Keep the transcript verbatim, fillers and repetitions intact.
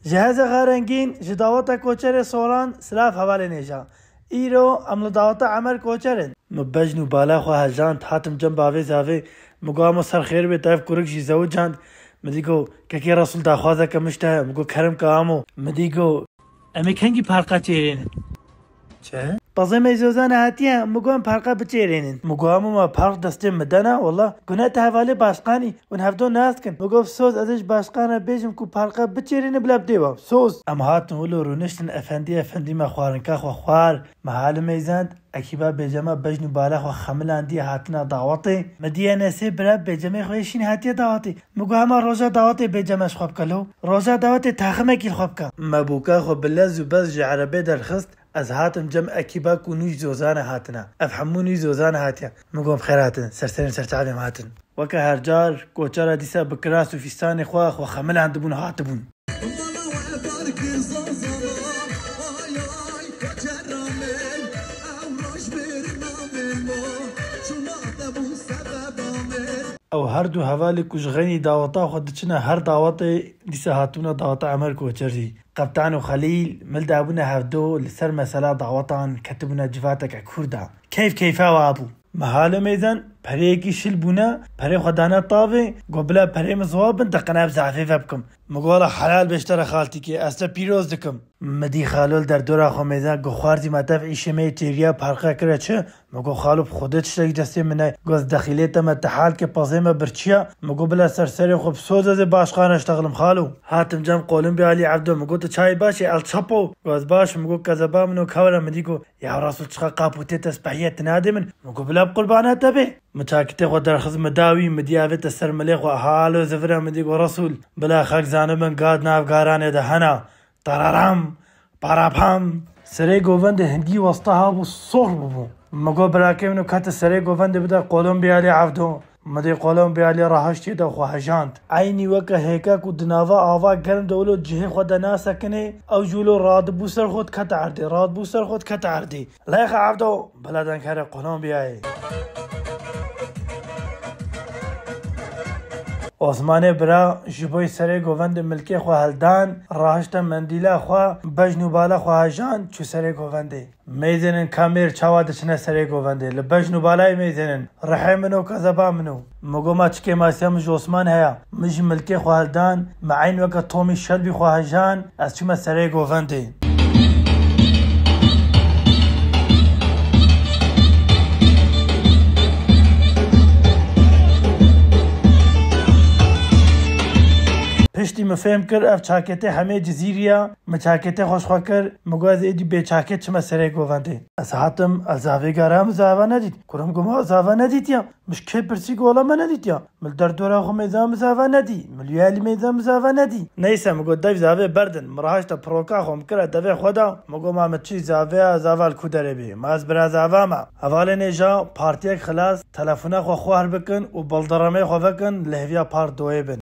Ji hezê xwe rengîn, ji daweta koçerê Solan, silav hevalên hêja. Îro em li daweta Emer Koçer in. Min bejn û bala xwe hejand, hatim cem bavê zavê. Min got, "Amo ser xêr bê, te ev kurik jî zewicand." Min dî got, "Kekê Resûl, daxwazeke min ji te heye." Min got, "Kerem ke amo." Min dî got, "Em ê kengî parqa çêrênin?" Çi? Pezê me zozane hatiye, min got, "Em parqa biçêrênin." Min got, "Amo me parq destê min de ne, wela gune te hevalê başqanî, hûn hevdo nas dikin." Min got, "Soz, ez ê ji başqan re bêjim ku parqa biçêrîne bila bidê we. Soz." Em hatin wilo rûniştin, efendî, efendî me xwarinka xwe xwar. Me hali meyzand, ekîba bêcema bejn û bala xwe xemilandiye hatina dawetê. Me diye ne sê bira bêcemê xwe yê şîn hatiye dawetê. Min got, "Hema roja dawetê bêceme ji xwe bike lo. Roja dawetê taximekî li xwe bike." Me bûka xwe bi lez û bez ji erebê derxist. Ez hatim cem ekîba ku nû ji zozane hatine. Ev hemû nû ji zozane hatiye. Min got, "Bi xêr hatin, ser serê min ser çavê min hatin." Weke her car, koçera dîsa bi kiras û fîstanê xwe, xwe xemilandibûn hatibûn. Ew her du hevalê ku ji xeynî daweta xwe diçine her dawetê, dîsa hatibûne daweta Emer Koçer jî. Qeptan û Xelîl mil dabûne hevdo, li ser mesela dawetan ketibûne civateke kûr de. Keyf keyfa wa bû. Mehalê meyzen pereyekî şil bûne, perê xwe dane tavê, got, "Bila perê min ziwa bin, te qenab zafê ve bikim." Min got, "Wela helal bê ji te re xaltîkê, ez te pîroz dikim." Min dî xalo li derdora xwe meyzen got, "Xwarzî me tev îşê me yê çêriya parqe kire çi?" Min got, "Xalo, bi Xwedê tiştekî destê min nayê." Got, "Dexîlê te me te hal ke pezê me birçiya." Min got, "Bila ser serê xwe bi soz ez ê başqan re ştexlim xalo." Hatim cem Qolumbiya Alî Evdo, min got, "Tu çayê baş ê, El Chapo?" Got, "Baş." Min got, "Kezeba min o kewre." Min dî got, "Ya Resûl, çiqa qapûtê te spehî ye, tu nadê min?" Min got, "Bila bi qurbana te bê." Min çakitê xwe derxist, min da wî, min dî avête ser milê xwe, halo zivire, min dî got, "Resûl, bila xelk zanibin gad nav garanê de hena." Tararam, parapam. Serê govendê hingî westa habû, sox bûbû. Min got, "Birakê min û kete serê govendê bide Qolombiya Alî Evdo." Min dê Qolombiya Alî rahiştiyê de xwe hejand. Eynî weke hêka ku di nava ava germ de wilo cihê xwe de nasekinê, ew jî wilo radibû ser xwe dikete erdê, radibû ser xwe dikete erdê. Leyxa Evdo, bila denghere Qolombiyayê. Osmanê bira ji bo serê govendê milkê xwe heldan, rahişte mendîla xwe, bejn û bala xwe hejan, çû serê govendê. Meyzênin kamêr çawa diçine serê govendê. Li bejn û balayê meyzênin, rihê min o, kezeba min o. Min got, "Ma çi kêmasiya min ji Osman heye? Min jî milkê xwe heldan, min eyn weke Tomî Şelbî xwe hejan, ez çûme serê govendê." Piştî min fêm kir, ev çaketê hemê Cizîrî ye. Min çaketê xwe ji xwe kir, min got, "Ez êdî bê çaket çime serê govendê." Ez hatim, ez zavê gara min zava nedît. Kurim got, "Ma zava nedîtiya?" Min ji kê pirsî, got, "Wela me nedîtiya. Min li derdora xwe mêza min zava nedî. Min li yalî mêza min zava nedî." Neyse, min got, "Dev zavê berdin." Min rahişte piroka xwe, min kire devê xwe de. Min got, "Ma min çî zavê ya, zava li ku derê bê? Ma ez bira zava me." Hevalên êja, partiyek xilas, telefona xwe xwar bikin û bildirimê xwe vekin, li hêviya part doyê bin.